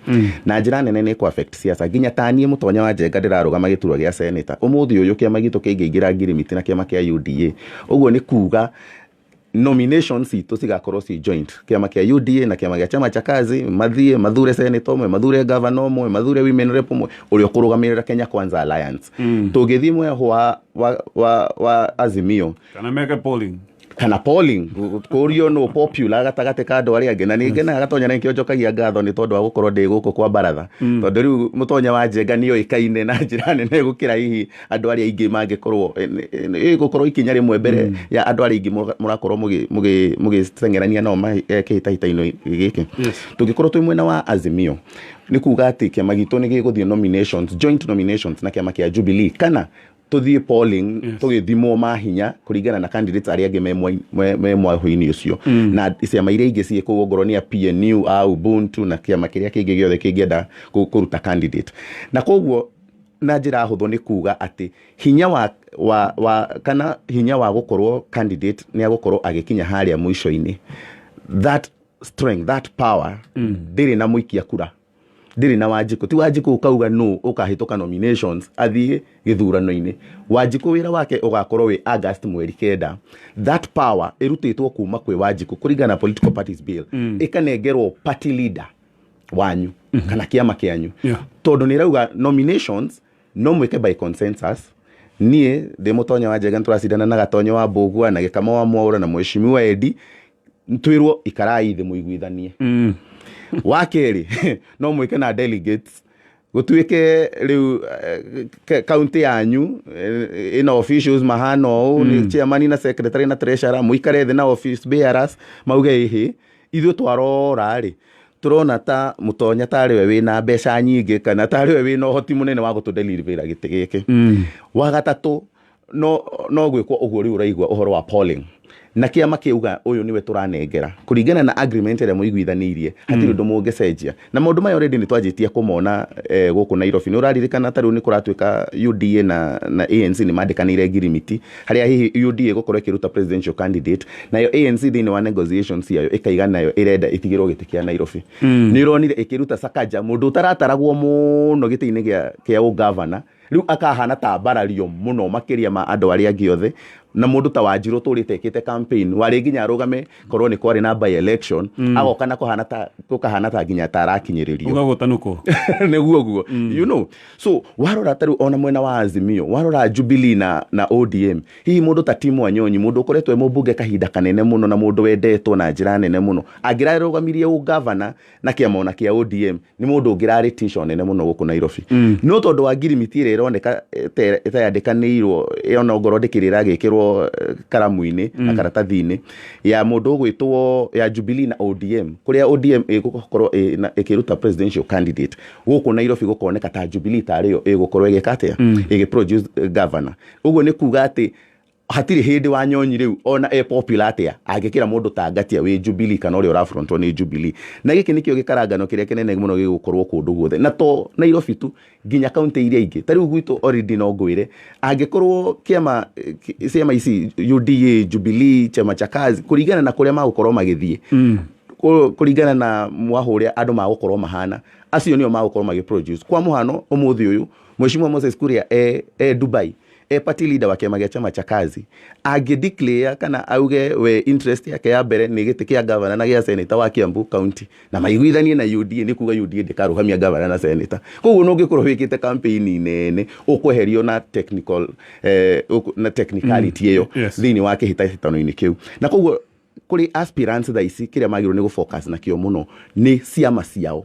Na njĩra nene nĩ ĩkũ affect siasa. Nginya ta niĩ Mũtonya wa Njenga ndĩrarũgama gĩturwa gĩa senator ũmũthĩ ũyũ, kĩama gitũ kĩngĩingĩra ngirimiti na kĩama kĩa UDA, ũguo nĩ kuga nominations citũ cigakorwo ci joint, kĩama kĩa UDA na kĩama gĩa Chama cha Kazi, mathiĩ mathure senator ũmwe, mathure governor ũmwe, mathure women rep ũmwe ũrĩa ũkũrũgamĩrĩra Kenya Kwanza Alliance. Tũngĩthiĩ mweho wa Azimio kana meke polling, kana polling, kũrio no popular gatagatĩ ka andũ arĩa angĩ. Na nĩ ngenaga Gatonya, na nĩkĩo njokagia ngatho nĩ tondũ wa gũkorwo ndĩ gũkũ kwa baratha, tondũ rĩu Mũtonya wa Njenga nĩ oĩkaine na njĩra nene gũkĩra hihi andũ arĩa aingĩ mangĩkorwo gũkorwo ikinya rĩmwe mbere ya andũ arĩa aingĩ mũrakorwo mũgĩteng'erania nao kĩhĩtahĩtano gĩkĩ. Tũngĩkorwo twĩ mwena wa Azimio, nĩ kuga atĩ kĩama gitũ nĩ gĩgũthiĩ nominations, joint nominations na kĩama kĩa Jubilee, kana tũthiĩ polling, tũgĩthimwo mahinya kũringana na candidates arĩa angĩ me mwahũ-inĩ ũcio na ciama iria ingĩ ciĩ kũu, ongorwo nĩ a PNU, a Ubuntu na kĩama kĩrĩa kĩngĩ gĩothe kĩngĩenda kũruta candidate. Na koguo na njĩra hũthũ nĩ kuga atĩ hinya wa kana hinya wa gũkorwo candidate nĩ agũkorwo agĩkinya harĩa mũico-inĩ, that strength, that power, ndĩrĩ na mũikia kura, ndĩrĩ na Wanjikũ. Ti Wanjikũ ũkauga nũ ũkahĩtũka nominations athiĩ gĩthurano-inĩ. Wanjikũ wĩra wake ũgakorwo wĩ August 9. That power ĩrutĩtwo kuma kwĩ Wanjikũ kũringana na political parties bill, ĩkanengerwo party leader wanyu kana kĩama kĩanyu, tondũ nĩ ĩrauga nominations no mwĩke by consensus. Niĩ ndĩ Mũtonya wa Njenga, nĩtũracindana na Gatonyo wa Mbũgua na Gĩkama wa Mwaũra na Mheshimiwa Edi, twĩrwo ikarai thĩ mũiguithanie. Wa kerĩ, no mwĩke na delegates, gũtuĩke rĩu kaunti yanyu ĩna officials mahana ũũ, nĩ chairman na secretary na treasurer, mũikare thĩ na office bearers mauge, ĩhĩ, ithuĩ twarora rĩ, tũrona ta Mũtonya tarĩ we wĩna mbeca nyingĩ kana tarĩ we wĩna ũhoti mũnene wa gũtũdeliver gĩtĩ gĩkĩ. Wa gatatũ, no gwĩkwo ũguo rĩu ũraigua ũhoro wa polling, na kĩama kĩuga ũyũ nĩwe tũranengera kũringana na agreement ĩrĩa mũiguithanĩirie, hatirĩ ũndũ mũngĩcenjia. Na maũndũ maya already nĩ twanjĩtie kũmona gũkũ Nairobi. Nĩ ũraririkana ta rĩu nĩ kũratuĩka UDA na ANC nĩ mandĩkanĩire ngirimiti, harĩa hihi UDA gũkorwo ĩkĩruta presidential candidate, nayo ANC thĩinĩ wa negotiations ciayo ĩkaiga nayo ĩrenda ĩtigĩrwo gĩtĩ kĩa Nairobi. Nĩ ũronire ĩkĩruta Sakaja, mũndũ ũtarataragwo mũno gĩtĩ-inĩ kĩa ũgavana, rĩu akahana ta mbarario mũno makĩria ma andũ arĩa angĩ othe. Na mũndũ ta Wanjirũ tũrĩte ĩkĩte campaign warĩ nginya arũgame korwo nĩ kwarĩ na by election, agoka na kũhana ta gũkahana ta nginya ta arakinyĩrĩrio. Ũgagũtanukwo. Nĩguo guo, so warora ta rĩu ona mwena wa Azimio, warora Jubilee na ODM, hihi mũndũ ta Tim Wanyonyi, mũndũ ũkoretwo e mũmbunge kahinda kanene mũno na mũndũ wendetwo na njĩra nene mũno, angĩrarũgamirie ũgavana na kĩama ona kĩa ODM, nĩ mũndũ ũngĩrarĩ tisho nene mũno gũkũ Nairobi. No tondũ wa ngirimiti ĩrĩa ĩroneka ĩtayandĩkanĩirwo, ona ongorwo ndĩkĩrĩ ĩragĩkĩrwo ĩkĩrwo karamu-inĩ na karatathi-inĩ ya mũndũ ũgwĩtwo ya Jubilee na ODM, kũrĩa ODM ĩgũkorwo ĩkĩruta presidential candidate gũkũ Nairobi, gũkoneka ta Jubilee tarĩyo ĩgũkorwo ĩgĩka atĩa, ĩgĩ produce governor. Ũguo nĩ kuga atĩ hatirĩ hĩndĩ Wanyonyi rĩu ona e popular atĩa angĩkĩra mũndũ ta Ngatia wĩ Jubilee kana ũrĩa ũrafrontwo nĩ Jubilee. Na gĩkĩ nĩkĩo gĩkarangano kĩrĩa kĩnene mũno gĩgũkorwo kũndũ guothe, na to Nairobi tu, nginya kaunti iria ingĩ. Ta rĩu gwitũ already no ngwĩre, angĩkorwo kĩama ciama ici UDA, Jubilee, Chama cha Kazi, kũringana na kũrĩa magũkorwo magĩthiĩ, kũringana na mwaho ũrĩa andũ magũkorwo mahana, acio nĩo magũkorwo magĩ produce. Kwa mũhano, ũmũthĩ ũyũ Mheshimiwa Moses Kuria e Dubai, e party leader wa kĩama gĩa Chama cha Kazi, angĩ declare kana auge we interest yake ya mbere nĩ gĩtĩ kĩa governor na gĩa senator wa Kiambu County, na maiguithanie na UDA, nĩ kuga UDA ndĩkarũgamia governor na senator. Koguo no ũngĩkorwo wĩkĩte campaign nene, ũkweherio na technical na technicality ĩyo thĩinĩ wa kĩhĩtahĩtano-inĩ kĩu. Na koguo kũrĩ aspirants thaa ici, kĩrĩa magĩrĩirwo nĩ gũfocus nakĩo mũno nĩ ciama ciao,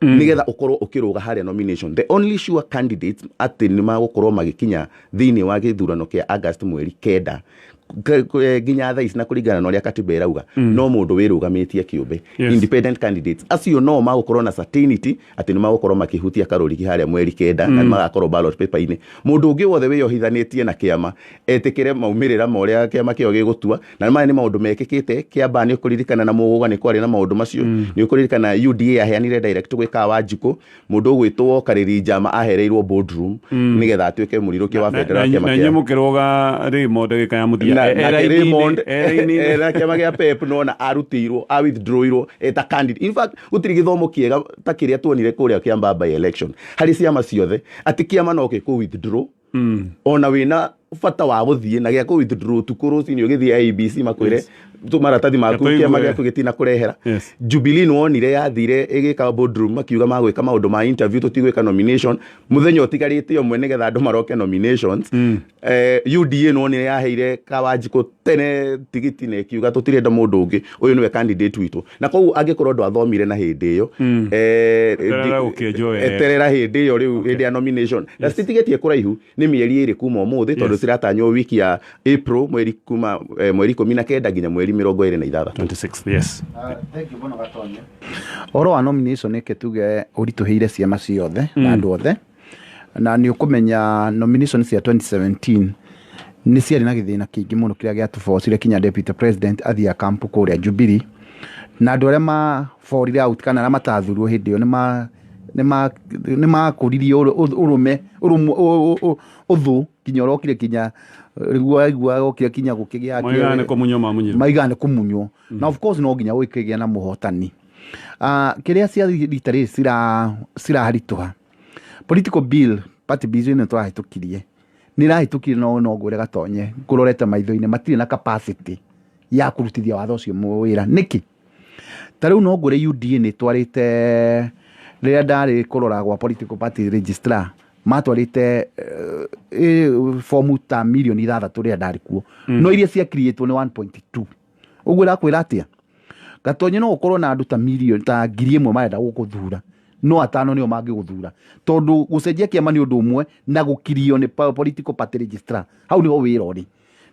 nigetha ũkorwo ũkĩrũga harĩa nomination. The only sure candidates atĩ nĩ magũkorwo magĩkinya thĩinĩ wa gĩthurano kĩa August mweri 9 nginya thaa ici, na kũringana na ũrĩa katiba ĩrauga, no mũndũ wĩrũgamĩtie kĩũmbe, independent candidates, acio no magũkorwo na certainty atĩ nĩ magũkorwo makĩhutia karũrigi harĩa mweri 9 na nĩ magakorwo ballot paper-inĩ. Mũndũ ũngĩ wothe wĩyohithanĩtie na kĩama etĩkĩre maumĩrĩra ma ũrĩa kĩama kĩo gĩgũtua. Na maya nĩ maũndũ mekĩkĩte. Kĩamba nĩ ũkũririkana na Mũgũga nĩ kwarĩ na maũndũ macio. Nĩ ũkũririkana UDA yaheanire direct gwĩ Kawanjikũ, mũndũ ũgwĩtwo Karĩri Njama ahereirwo boardroom nĩgetha atuĩke mũrirũkia wa bendera wa kĩama na kĩa inyuĩ mũkĩrũga Raymond ndagĩka ya mũthia. Na nake Raymond na kĩama gĩa PEP nona arutĩirwo, a withdrawirwo eta candidate. In fact, gũtirĩ gĩthomo kĩega ta kĩrĩa tuonire kũrĩa Kiambaa by election harĩ ciama ciothe, atĩ kĩama no gĩkũ withdraw ona wĩna bata wa gũthiĩ na gĩa kũ withdraw ũtukũ, rũcinĩ ũgĩthiĩ IEBC makwĩre tu maratathi maku Tũigue. kĩama gĩaku gĩtina kũrehera. Jubilee nĩwonire yathire ĩgĩka boardroom, makiuga magwĩka maũndũ ma interview, tũtigwĩka nomination mũthenya ũtigarĩte ũmwe nĩgetha andũ maroke nominations. UDA nĩwonire yaheire Kawanjikũ tene tigiti na ĩkiuga tũtirenda mũndũ ũngĩ, ũyũ nĩwe candidate witũ. Na koguo angĩkorwo ndwathomire na hĩndĩ ĩyo, Eterera gũkĩenjwo wega. Eterera hĩndĩ ĩyo rĩu, hĩndĩ ya nomination, na cititigĩtie kũraihu, nĩ mĩeri 2 kuma ũmũthĩ, tondũ ciratanywo wiki ya April, mweri kuma mweri 19 nginya mweri 26. 26, yes. Thank you mũno, Gatonye. Ũhoro wa nomination, ĩke tuge ũritũhĩire ciama ciothe na andũ othe, na nĩ ũkũmenya nomination cia 2017 nĩ ciarĩ na gĩthĩna kĩingĩ mũno kĩrĩa gĩatũbocire kinya deputy president athiĩ akampu kũrĩa Jubilee, na andũ arĩa maborire out kana arĩa matathurwo hĩndĩ ĩyo nĩ makũririe ũrũme ũthũ kinya ũrokire kinya rĩguo waigua okire kinya gũkĩgĩa Maigaga nĩ kũmunywo mamunyirwo. Maigaga nĩ kũmunywo, na of course no nginya gũkĩgĩa na mũhotani. Kĩrĩa cia rita rĩrĩ ciraritũha, political bill, party bill ĩno tũrahĩtũkirie, nĩ ĩrahĩtũkire, no ngwĩre Gatonye ngũrorete maitho-inĩ, matirĩ na capacity ya kũrutithia watho ũcio wĩra. Nĩkĩ? Ta rĩu no ngwĩre UDA nĩ ĩtwarĩte, rĩrĩa ndarĩ kũrora gwa political party registrar, matwarĩte fomu ta mirioni 6 rĩrĩa ndarĩ kuo, no iria ciakiriĩtwo nĩ 1.2. Ũguo ĩrakwĩra atĩa, Gatonye? No ũkorwo na andũ ta mirioni ta 1,000 marenda gũkũthura, no atano nĩo mangĩgũthura, tondũ gũcenjia kĩama nĩ ũndũ ũmwe na gũkirio nĩ political party registrar. Hau nĩho wĩra ũrĩ,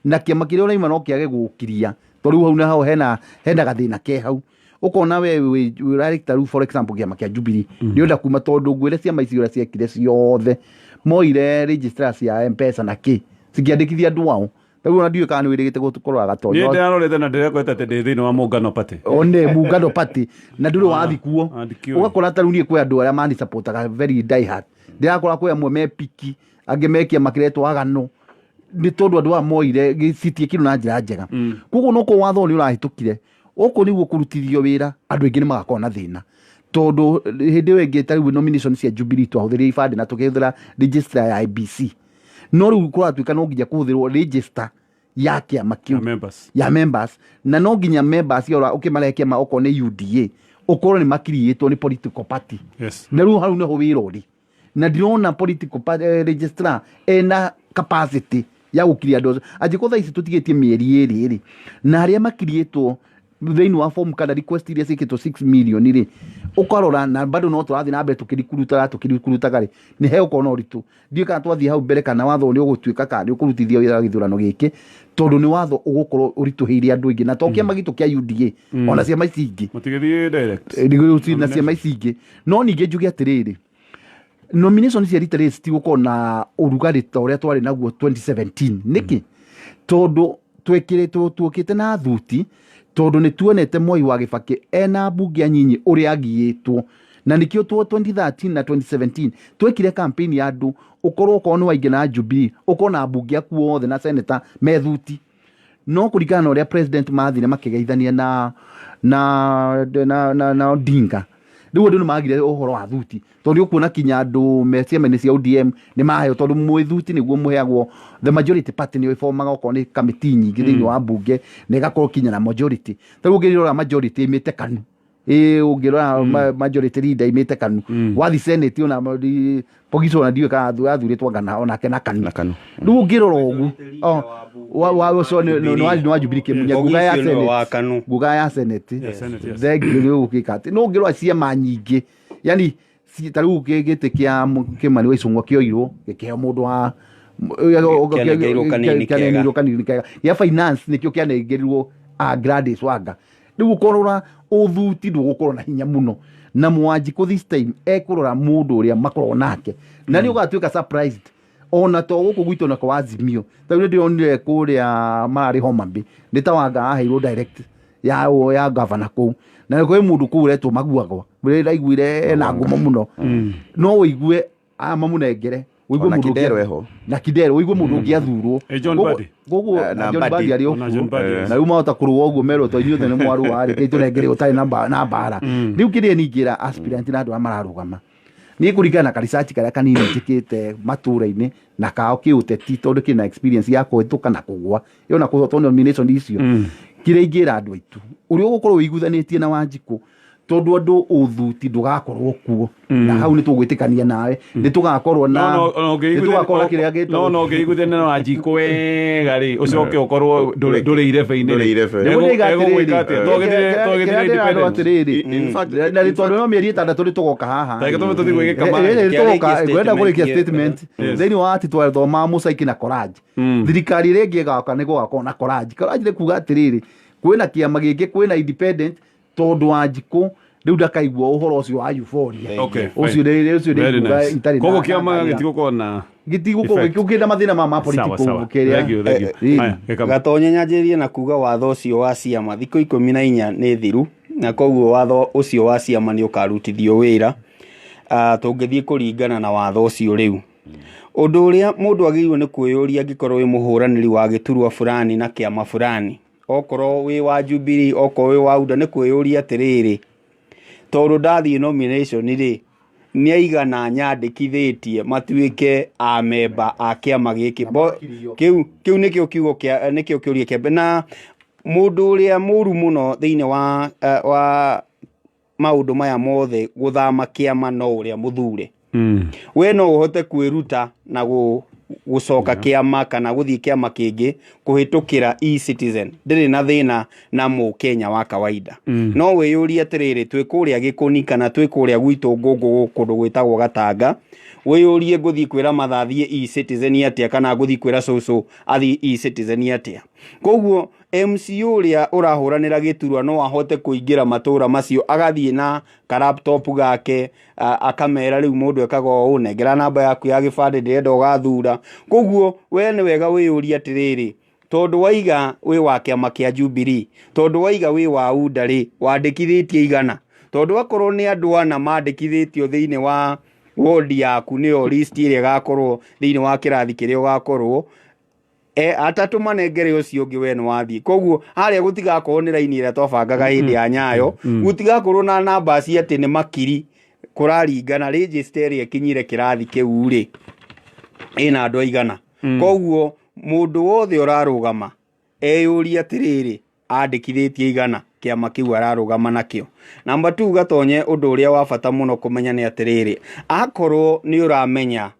na kĩama kĩrĩa ũraima no kĩage gũkiria, tondũ rĩu hau naho hena gathĩna ke hau. Ũkona we ũrarĩ ta rĩu, for example, kĩama kĩa Jubilee nĩ ũrenda kuma, tondũ ngwĩre ciama ici ũrĩa ciekire ciothe, moire registrar cia M-Pesa na kĩ cikĩandĩkithia andũ ao. Ta rĩu ona ndiũĩ kana nĩ wĩrĩgĩte kũrora, Gatonye. Niĩ ndĩrarorete na ndĩrekwete atĩ ndĩ thĩinĩ wa Mũngano Party. One Mungano Party na ndũrĩ wathi kuo. Ah, ndikĩũĩ. Ũgakora ta rĩu niĩ kwĩ andũ arĩa manisapotaga very die hard, ndĩrakora kwĩ amwe me piki, angĩ me kĩama kĩretwo agano, nĩ tondũ andũ aya moire citiĩkirwo na njĩra njega. Koguo no korwo watho nĩ ũrahĩtũkire ũkũ nĩguo kũrutithio wĩra, andũ aingĩ nĩ magakorwo na thĩna, tondũ hĩndĩ ĩyo ĩngĩ ta rĩu nomination cia Jubilee twahũthĩrire ibandĩ na tũkĩhũthĩra register ya IBC, no rĩu kũratuĩka no nginya kũhũthĩrwo register ya kĩama kĩu Ya members. Ya members, na no nginya members ora ũkĩmarehe kĩama okorwo nĩ UDA ũkorwo nĩ makiriĩtwo nĩ political party. Na rĩu hau nĩho wĩra ũrĩ, na ndirona political party, registrar ena capacity ya gũkiria andũ acio, angĩkorwo thaa ici tũtigĩtie mĩeri 2 rĩ, na arĩa makiriĩtwo Thĩinĩ wa form kana request iria ciĩkĩtwo 6 million rĩ, ũkarora na bado no tũrathiĩ na mbere tũkĩrikurutaga tũkĩrikurutaga rĩ, nĩ hegũkorwo na ũritũ. Ndiũĩ kana twathiĩ hau mbere kana watho nĩ ũgũtuĩka kana nĩ ũkũrutithia wĩra gĩthurano gĩkĩ, tondũ nĩ watho ũgũkorwo ũritũhĩire andũ aingĩ, na to kĩama gitũ kĩa UDA, ona ciama ici ingĩ. Mũtigĩthiĩ direct. Na ciama ici ingĩ. No ningĩ njuge atĩrĩrĩ, nomination cia rita rĩrĩ citigũkorwo na ũrugarĩ ta ũrĩa twarĩ naguo 2017. Nĩkĩ? Tondũ twekĩrĩtwo tuokĩte na thuti, tondũ nĩ tuonete Mwai wa Gĩbakĩ ena mbunge anyinyi ũrĩa agiĩtwo, na nĩkĩo tuo 2013 na 2017 twekire campaign ya andũ ũkorwo okorwo nĩ waingĩ na Jubilee, ũkorwo na mbunge aku othe na senator me thuti. No kũringana na ũrĩa president mathire makĩgeithania na Odinga, rĩu andũ nĩ magire ũhoro wa thuti, tondũ nĩ ũkuona kinya andũ me ciama-inĩ cia ODM nĩ maheo, tondũ mwĩ thuti nĩguo mũheagwo the majority party, nĩyo ĩbomaga okorwo nĩ kamĩtĩ nyingĩ thĩinĩ wa mbunge na ĩgakorwo kinya na majority. Ta rĩu ũngĩrora majority ĩmĩte KANU, ĩ ũngĩrora majority leader imĩte KANU, wathi senate ona Pogiso, ona ndiũĩ kana athurĩtwo anga onake na KANU. Na KANU. Rĩu ũngĩrora ũguo, oh, wa ũcio nĩ wa Jubilee Kĩmunya, nguga ya Pogiso nĩwe Senate. Wa KANU. Nguga ya Senate. Senate, yes. Thengiũ nĩ ũgũkĩka atĩ no ũngĩrora ciama nyingĩ, yani ta rĩu gĩtĩ kĩa Kĩmani wa Icũng'wa kĩoirwo gĩkĩheo mũndũ wa Kĩanengerirwo kanini kega. Kĩanengerirwo kanini kega. Gĩa finance nĩkĩo kĩanengerirwo a Gladys Wanga. Rĩu ũkorora ũthuti ndũgũkorwo na hinya mũno, na Mwanjikũ this time ekũrora mũndũ ũrĩa makoragwo nake, na nĩ ũgatuĩka surprised ona to gũkũ gwitũ na kwa Azimio. Ta rĩu ndĩronire kũrĩa mararĩ Homa Bay, nĩ ta Wanga aheirwo direct ya gavana kũu, na kwĩ mũndũ kũu ũretwo Maguagwa ũrĩa ndaiguire ena ngumo mũno, no ũigue aya mamũnengere, ũigue Ona mũndũ ũngĩ- Kidero eho. Na Kidero, ũigue mũndũ ũngĩ athurwo. John Mbadi. Koguo Na na John Mbadi. Mbadi arĩ o Ona John kuo. Mbadi, yes. Na rĩu mahota kũrũa ũguo merwo to inyuothe nĩ mwarũa rĩ, kĩi tũnengere ũtarĩ na mbara. Rĩu kĩrĩa ningĩra aspirant na andũ arĩa mararũgama, niĩ kũringana na ka-research karĩa kanini njĩkĩte matũra-inĩ na kao kĩũteti, tondũ kĩna experience ya kũhĩtũka na kũgwa ĩyo na kũhotwo nomination icio, kĩrĩa ingĩra andũ aitũ, ũrĩa ũgũkorwo wĩiguithanĩtie na Wanjikũ, tondũ andũ ũthuti ndũgakorwo kuo, na hau nĩ tũgwĩtĩkania nawe, nĩ tũgakorwo na nĩ tũgakorwo na kĩrĩa gĩtagwo No ũngĩiguithania na Wanjikũ wega rĩ, ũcoke ũkorwo ndũrĩ irebe-inĩ Ndũrĩ rĩ. irebe. Nĩguo ndĩiga Egũgwĩka atĩrĩrĩ, atĩa? Twagĩthire kĩrĩa ndĩra andũ independent. atĩrĩrĩ, In fact- na tondũ no mĩeri 6 nĩ tũgoka haha. Ta reke tũme tũthiĩ gwĩka Eh, maĩ. eh, tũgoka, Kĩarĩkia ngwenda kũrĩkia statement. statement thĩinĩ wa atĩ twathomaga mũcaiki na Koraj, thirikari ĩrĩa ĩngĩ ĩgaka nĩ gũgakorwo na Koraj. Koraj nĩ kuga atĩrĩrĩ, kwĩna kĩama gĩkĩ, kwĩna independent, tondũ Wanjikũ rĩu ndakaigua ũhoro ũcio wa euphoria. Okay, Ũcio fine. ũcio nĩ Very kuga nice. itarĩ na- Koguo kĩama na- gĩtigũkorwo na gĩtigũkorwo effect. gĩkĩna mathĩna ma Sawa, political sawa. kĩrĩa. Thank you, thank you. Haya, gĩka- Gatonye, nyanjĩrĩrie na kuga watho ũcio wa ciama thikũ 14 nĩ thiru, na koguo watho ũcio wa ciama nĩ ũkarutithio wĩra. Tũngĩthiĩ kũringana na watho ũcio rĩu, ũndũ ũrĩa mũndũ agĩrĩirwo nĩ kwĩyũria, angĩkorwo wĩ mũhũranĩri wa gĩturwa fulani na kĩama fulani, okorwo wĩ wa Jubilee, okorwo wĩ wa UDA, nĩ kwĩyũria atĩrĩrĩ, tondũ ndathiĩ nomination rĩ, nĩ aigana nyandĩkithĩtie matuĩke a memba a kĩama gĩkĩ? Kĩu nĩkĩo kiugo kĩa nĩkĩo kĩũria kĩa mbere. Na mũndũ ũrĩa mũru mũno thĩinĩ wa maũndũ maya mothe gũthama kĩama no ũrĩa mũthure. We no ũhote kwĩruta na gũcoka kĩama kana gũthiĩ kĩama kĩngĩ kũhĩtũkĩra e-Citizen, ndĩrĩ na thĩna na mũkenya wa kawaida. No wĩyũrie atĩrĩrĩ, twĩ kũrĩa Gĩkũni kana twĩ kũrĩa gwitũ Ngũngũ kũndũ gwĩtagwo Gatanga, wĩyũrie, ngũthiĩ kwĩra matha athiĩ e-Citizen atĩa, kana ngũthiĩ kwĩra cũcũ athiĩ e-Citizen atĩa? Koguo MCA ũrĩa ũrahũranĩra gĩturwa no ahote kũingĩra matũra macio, agathiĩ na ka laptop gake, akamera rĩu mũndũ ekaga ũũ, nengera namba yaku ya gĩbandĩ, ndĩrenda ũgathura. Koguo we nĩ wega wĩyũrie atĩrĩrĩ, tondũ waiga wĩ wa kĩama kĩa Jubilee, tondũ waiga wĩ wa UDA rĩ, wandĩkithĩtie igana? Tondũ akorwo nĩ andũ ana mandĩkithĩtio thĩinĩ wa ward yaku, nĩyo list ĩrĩa ĩgakorwo thĩinĩ wa kĩrathi kĩrĩa ũgakorwo, atatũ manengere ũcio ũngĩ, we nĩ wathiĩ. Koguo harĩa gũtigakorwo nĩ raini ĩrĩa twabangaga hĩndĩ ya Nyayo, gũtigakorwo na namba ci atĩ nĩ makiri, kũraringana register ĩrĩa ĩkinyire kĩrathi kĩu rĩ, ĩna andũ aigana. Koguo mũndũ wothe ũrarũgama eyũrie atĩrĩrĩ, andĩkithĩtie igana kĩama kĩu ararũgama nakĩo? Namba 2, Gatonye, ũndũ ũrĩa wa bata mũno kũmenya nĩ atĩrĩrĩ, akorwo nĩ ũramenya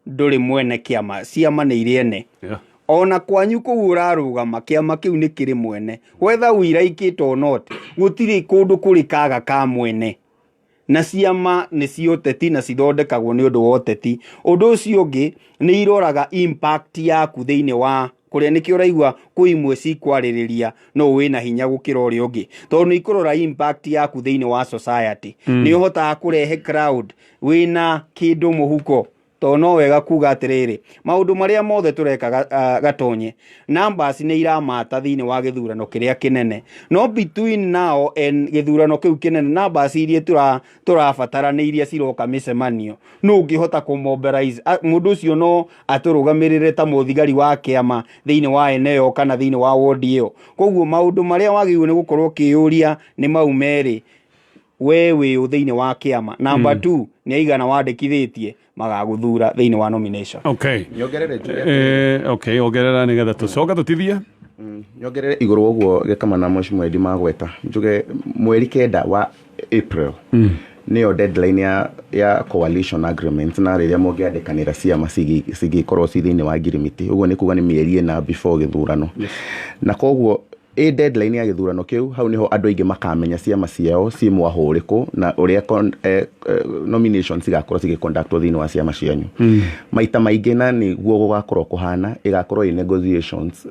ndũrĩ mwene kĩama, ciama nĩ irĩ ene. Ona kwanyu kũu ũrarũgama, kĩama kĩu nĩ kĩrĩ mwene, whether we like it or not. Gũtirĩ kũndũ kũrĩ kaga ka mwene, na ciama nĩ cia ũteti na cithondekagwo nĩ ũndũ wa ũteti. Ũndũ ũcio ũngĩ, nĩ iroraga impact yaku thĩinĩ wa kũrĩa. Nĩkĩo ũraigua kwĩ imwe cikwarĩrĩria no wĩna hinya gũkĩra ũrĩa ũngĩ, tondũ nĩ ikũrora impact yaku thĩinĩ wa society. Nĩ ũhotaga kũrehe crowd, wĩna kĩndũ mũhuko. Tondũ no wega kuga atĩrĩrĩ, maũndũ marĩa mothe tũreka, Gatonye, numbers nĩ iramata thĩinĩ wa gĩthurano kĩrĩa kĩnene. No between now and gĩthurano kĩu kĩnene, numbers iria tũrabatara nĩ iria ciroka mĩcemanio. No ũngĩhota kũmobilize mũndũ ũcio, no atũrũgamĩrĩre ta mũthigari wa kĩama thĩinĩ wa eneo kana thĩinĩ wa ward ĩyo. Koguo maũndũ marĩa wagĩrĩirwo nĩ gũkorwo ũkĩyũria nĩ mau merĩ: we wĩ ũ thĩinĩ wa kĩama? Number 2, nĩ aigana wandĩkithĩtie magagũthura thĩinĩ wa nomination? Okay. Nyongerere njuge. Okay, ongerera nĩgetha tũcoka tũtithie. Nyongerere igũrũ wa ũguo Gĩkama na Mheshimiwa Eddie magweta, njuge mweri 9 wa April nĩyo deadline ya coalition agreement, na rĩrĩa mũngĩandĩkanĩra ciama cigĩkorwo ci thĩinĩ wa ngirimiti. Ũguo nĩ kuga nĩ mĩeri 4 before gĩthurano, na koguo ĩ deadline ya gĩthurano kĩu, hau nĩho andũ aingĩ makamenya ciama ciao ciĩ mwahũ ũrĩkũ na ũrĩa nominations cigakorwo cigĩconductwo thĩinĩ wa ciama cianyu. Maita maingĩ, na nĩguo gũgakorwo kũhana, ĩgakorwo ĩ negotiations,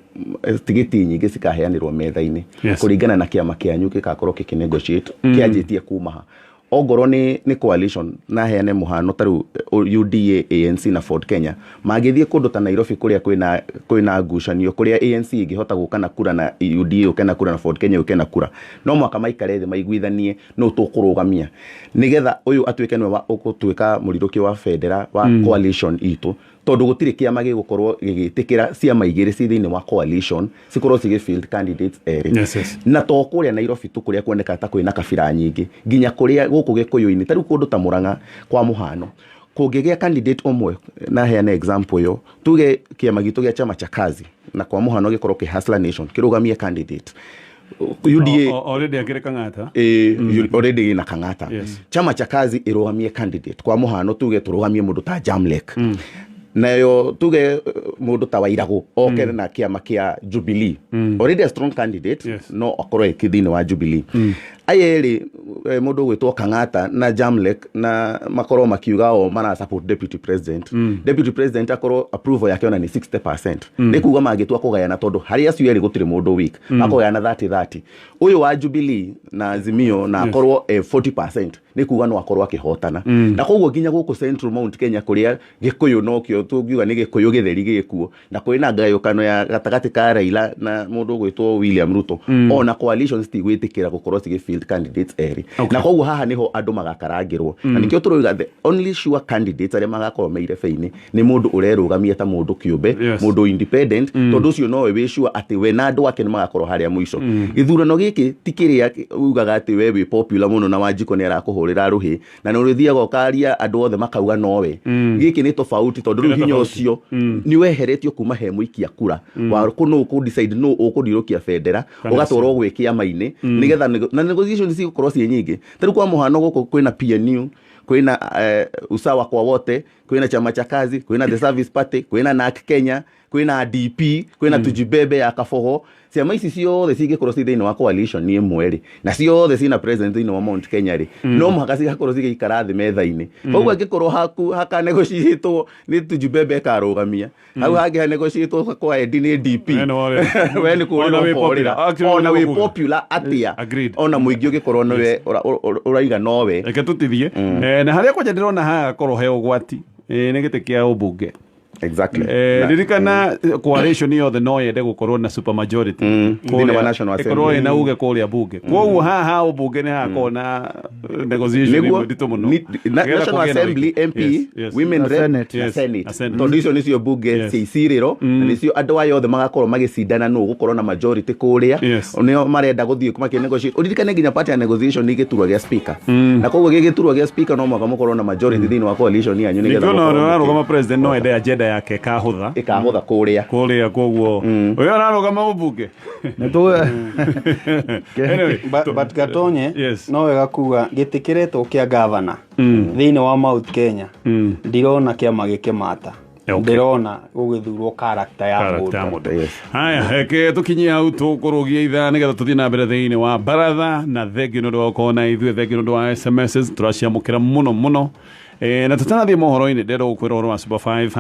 tigiti nyingĩ cikaheanĩrwo metha-inĩ kũringana na kĩama kĩanyu gĩgakorwo gĩkĩnegotiate kĩanjĩtie kuma ha. Ongorwo nĩ coalition, na heane mũhano ta rĩu UDA, ANC na Ford Kenya mangĩthiĩ kũndũ ta Nairobi kũrĩa kwĩna ngucanio, kũrĩa ANC ĩngĩhota gũka na kura na UDA yũke na kura na Ford Kenya yũke na kura, no mwaka maikare thĩ maiguithanie nũ tũkũrũgamia nĩgetha ũyũ atuĩke nĩwe ũgũtuĩka mũrirũki wa bendera wa coalition itũ, tondũ gũtirĩ kĩama gĩgũkorwo gĩgĩtĩkĩra ciama igĩrĩ ci thĩinĩ wa coalition cikorwo cigĩ field candidates erĩ. Na to kũrĩa Nairobi tu kũrĩa kuonekaga ta kwĩna kabira nyingĩ, nginya kũrĩa gũkũ Gĩkũyũ-inĩ, ta rĩu kũndũ ta Mũrang'a kwa mũhano, kũngĩgĩa candidate ũmwe, na heane example ĩyo, tuge kĩama gitũ gĩa Chama cha Kazi, na kwa mũhano gĩkorwo kĩ Hustler Nation kĩrũgamie candidate UDA. Already akĩrĩ Kang'ata. Already ina Kang'ata. Chama cha Kazi ĩrũgamie candidate, kwa mũhano tuge tũrũgamie mũndũ ta Jamlek, nayo tuge mũndũ ta Wairagũ oke na kĩama kĩa Jubilee, already a strong candidate, no akorwo ĩ thĩinĩ wa Jubilee. Aya erĩ, mũndũ ũgwĩtwo Kang'ata na Jamlek, na makorwo makiuga o mara support deputy president. Deputy president akorwo approval yake ona nĩ 60%, nĩ kuga mangĩtua kũgayana, tondũ harĩ acio erĩ gũtirĩ mũndũ weak, makũgayana 30-30, ũyũ wa Jubilee na Azimio na akorwo 40%, nĩ kuga no akorwo akĩhotana. Na koguo nginya gũkũ Central Mount Kenya, kũrĩa Gĩkũyũ nokĩo tũngiuga nĩ Gĩkũyũ gĩtheri gĩkuo, na kwĩna ngayũkano ya gatagatĩ ka Raila na mũndũ ũgwĩtwo William Ruto, ona coalitions citigwĩtĩkĩra gũkorwo cigĩ field candidates erĩ. Na koguo haha nĩho andũ magakarangĩrwo, na nĩkĩo tũrauga the only sure candidates arĩa magakorwo me irebe-inĩ nĩ mũndũ ũrerũgamia ta mũndũ kĩũmbe, mũndũ independent, tondũ ũcio nowe wĩ sure atĩ we na andũ ake nĩ magakorwo harĩa mũico. Gĩthurano gĩkĩ ti kĩrĩa ugaga atĩ we wĩ popular mũno na Wanjikũ nĩ arakũhũrĩra rũhĩ na nĩ ũrĩthiaga ũkaria andũ othe makauga nowe. Gĩkĩ nĩ tofauti, tondũ rĩu Kĩrĩ hinya tofauti. ũcio nĩ weheretio kuma he mũikia kura wa nũ ũkũ decide nũ ũkũrirũkia bendera, Kana ũgatwarwo gwĩ kĩama-inĩ nĩgetha na negotiation cigũkorwo ciĩ nyingĩ. Ta rĩu kwa mũhano gũkũ kwĩna PNU, kwĩna Usawa kwa Wote, kwĩna Chama cha Kazi, kwĩna the Service Party, kwĩna NARC Kenya, kwĩna DP, kwĩna Tujibebe ya Kabogo. Ciama ici ciothe cingĩkorwo ci thĩinĩ wa coalition ĩmwe rĩ, na ciothe cina president thĩinĩ wa Mount Kenya rĩ, no mũhaka cigakorwo cigĩikara thĩ metha-inĩ. Koguo angĩkorwo haku hakanegotiatwo nĩ Tujibebe ĩkarũgamia, hau hangĩ hanegotiatwo kwa Eddie nĩ DP, We nĩ worĩra. we nĩ kũrĩra Ona wĩ ũkorĩra. popular. Actually, Ona wĩ nĩ popular atĩa, ona mũingĩ ũgĩkorwo nĩwe ũraiga nowe. Reke tũtithie. Na harĩa kwanja ndĩrona hagakorwo he ũgwati, nĩ gĩtĩ kĩa ũmbunge. Ririkana coalition yothe no yende gũkorwo na super majority Thĩinĩ wa National Assembly. Ĩkorwo ĩna uge kũrĩa bunge. Koguo haha ũmbunge nĩ hakorwo na negotiation Nĩguo ĩmwe nditũ mũno National nĩgetha kũgĩe na Assembly, ũingĩ. MP, women Na rep Senate. na Yes, Senate, na Senate. tondũ icio nĩcio bunge cia icirĩro, na nĩcio andũ aya othe magakorwo magĩcindana nũ gũkorwo na majority kũrĩa. Nĩo marenda gũthiĩ makĩnegotiate. Ũririkane nginya part ya negotiation nĩ gĩturwa gĩa speaker, na koguo gĩ gĩturwa gĩa speaker no mũhaka mũkorwo na majority thĩinĩ wa coalition yanyu nĩgetha Ningĩ ona mũkorwo ũrĩa ũrarũgama president no ende agenda yake ĩkahũtha. Ĩkahũtha kũrĩa. Kũrĩa. Koguo ũyũ ararũgama ũmbunge. Nĩ tũ Anyway, But Gatonye, no wega kuga gĩtĩ kĩretwo kĩa gavana thĩinĩ wa Mount Kenya, ndirona kĩama gĩkĩmata. Ndĩrona gũgĩthurwo character ya Character ya mũndũ. mũndũ. Yes. Haya, reke tũkinyie hau tũkũrũgie ithaa nĩgetha tũthiĩ na mbere thĩinĩ wa baratha. Na thengiũ nĩ ũndũ wa gũkorwo na ithuĩ, thengiũ nĩ ũndũ wa SMSs, tũraciamũkĩra mũno mũno. Na tũtanathiĩ mohoro-inĩ, ndĩrenda gũkwĩra ũhoro wa Super 5.